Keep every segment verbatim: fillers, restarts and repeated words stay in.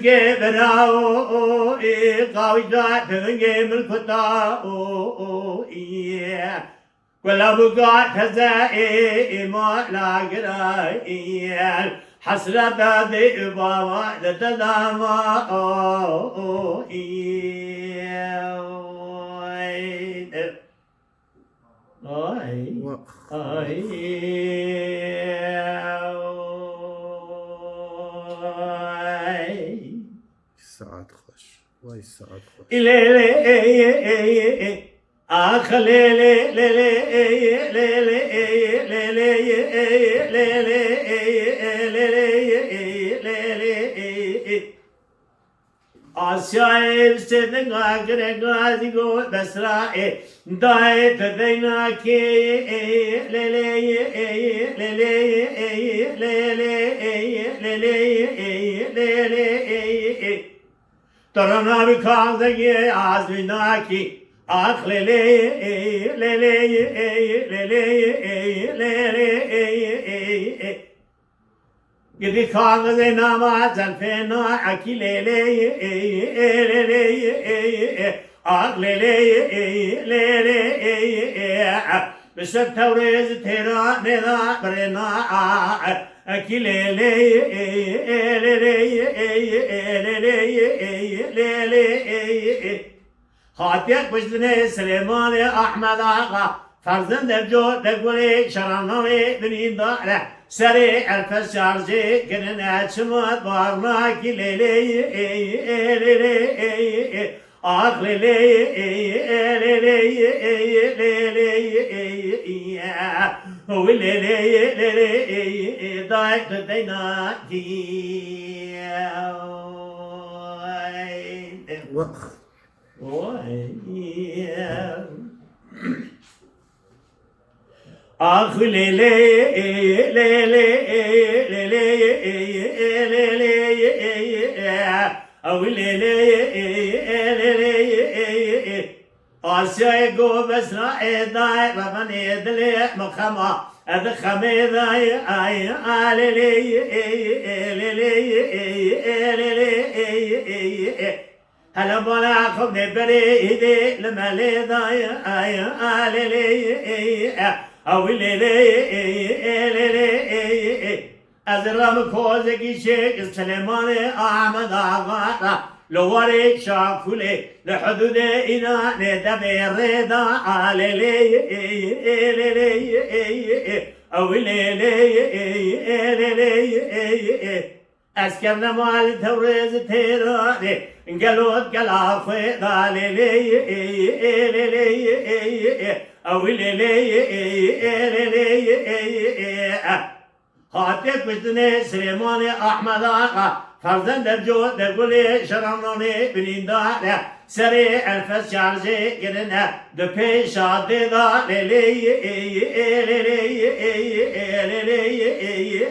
çûkê bira o, o, ê, qawîta tevingê min kuta o, o, ê. Kula buka teze ê, ê, ma la gira ê. Hesreta dê û bava de te dama o, o, ê. Ay. Wa- Ay. Ay. Saet xweş. Vay saet xweş. Lê lê ê ê ê ê. Ax lê lê lê lê ê ê lê lê ê ê lê lê ê ê lê lê ê ê lê lê ê ê lê lê ê ê. Asyayê bi sêdinga gireka zîgo Besra ê. Dayê te deyna kê ê lê lê ê lê lê ê lê lê ê lê lê ê lê lê ê lê lê ê ê. Torana bi kazegê azmînakî. Ax lê lê ê lê lê ê lê lê ê lê lê ê ê ê. Gidî kaxizê nama zelfê na ekî lê lê ê ê lê lê ê ê. Ax lê lê ê lê lê ê ê. Bi ser tewrê ji têra nêda birê na a. Ekî lê lê ê ê lê lê ê ê lê lê ê ê lê lê ê ê. Hatiye kuştinê Silêmanê Ahmed Axa, Ferzendê Cotê Gulê, Şeranavê Binîdare, serê Erfes şarjê kirine çimat barnakî lê lê ê ê lê lê ê ê. Ax lê lê, lê lê, lê lê, lê lê, wî lê lê, lê lê, dayê tu deyna kî. Wex. Oy. Ax lê lê, lê lê, lê lê, lê lê, ew lê lê, lê lê. Asyayê go besra ê dayê, rebenê dilê min xema, ez di xemê dayê, ay, a lê lê, lê lê, lê lê. Hele bala xwe vê berê hîdê li me lê dayê, ay, a lê lê, a wî lê lê, lê lê. Ez ram kozekî çêk Silêmanê Ahmed Axa ra, li warê Şakulê, li hudûdê Înanê devê rê da, a lê lê, lê lê, a wî lê lê, lê lê. Ez kevnema li Tewrêz Têranê, gelo gela xwe da lê lê, lê lê, ew lê lê, lê lê. Hatiye kuştinê Silêmanê Ahmed Axa, ferzendê Code Gulê, şerananê birîndar e, serê enfes şarjê kirine, di pêşa dê da lê lê, lê lê, lê lê,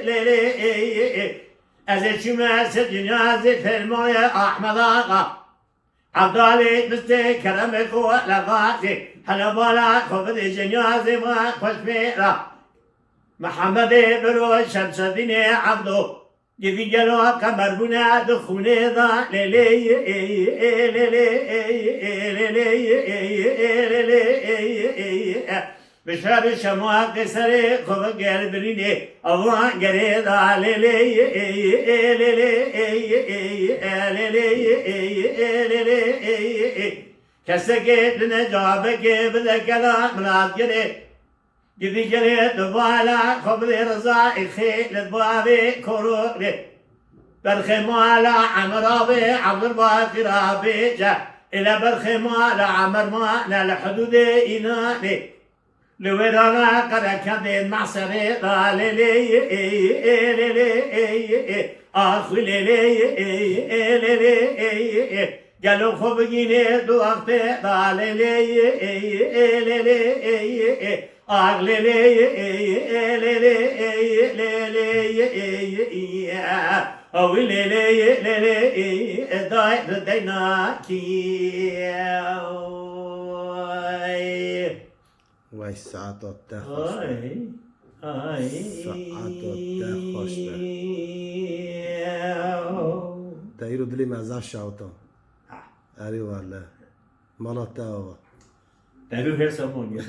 lê lê. Ez ê çûme ser cinazê Fermanê Ahmed Axa. Evdalê bistê keremê xwe li gazê. Hele bala xwe bidê cinazê me xweş pê ra. Mihemedê Biro Şemsedînê Evdo. Gidî gelo qemer bûne di xûnê de. Lê lê, lê lê, lê lê. Bi şer û şema qêserê xwe ve ger birînê, avan gerê da lê lê, lê lê, lê lê. Kesekê dine cabekê bide kela milat gerê. Gidî gerê di bala xwe bidê riza ê xê li bavê kororê. Berxê mala Emir abê, Abdulbaqir abê, ce ile berxê mala Emir ma ne li hudûdê Înanê. Li wêrana qerekendên mehserê da lê lê, lê lê, ax lê lê, lê lê. Gelo xwe bigînê du axtê da lê lê, lê lê, ax lê lê, lê lê, lê lê. Ew lê lê, lê lê, dayê tu deyna kî. Vay, saeta te xweş be. Ay, ay. Saeta te xweş be. Te îro dilê me zaf şewita. Ah. Erê wele. Mala te ava. Te rû her zaman ya.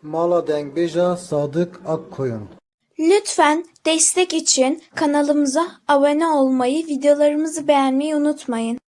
Mala dengbêja Sadık Akkoyun. Lütfen destek için kanalımıza abone olmayı, videolarımızı beğenmeyi unutmayın.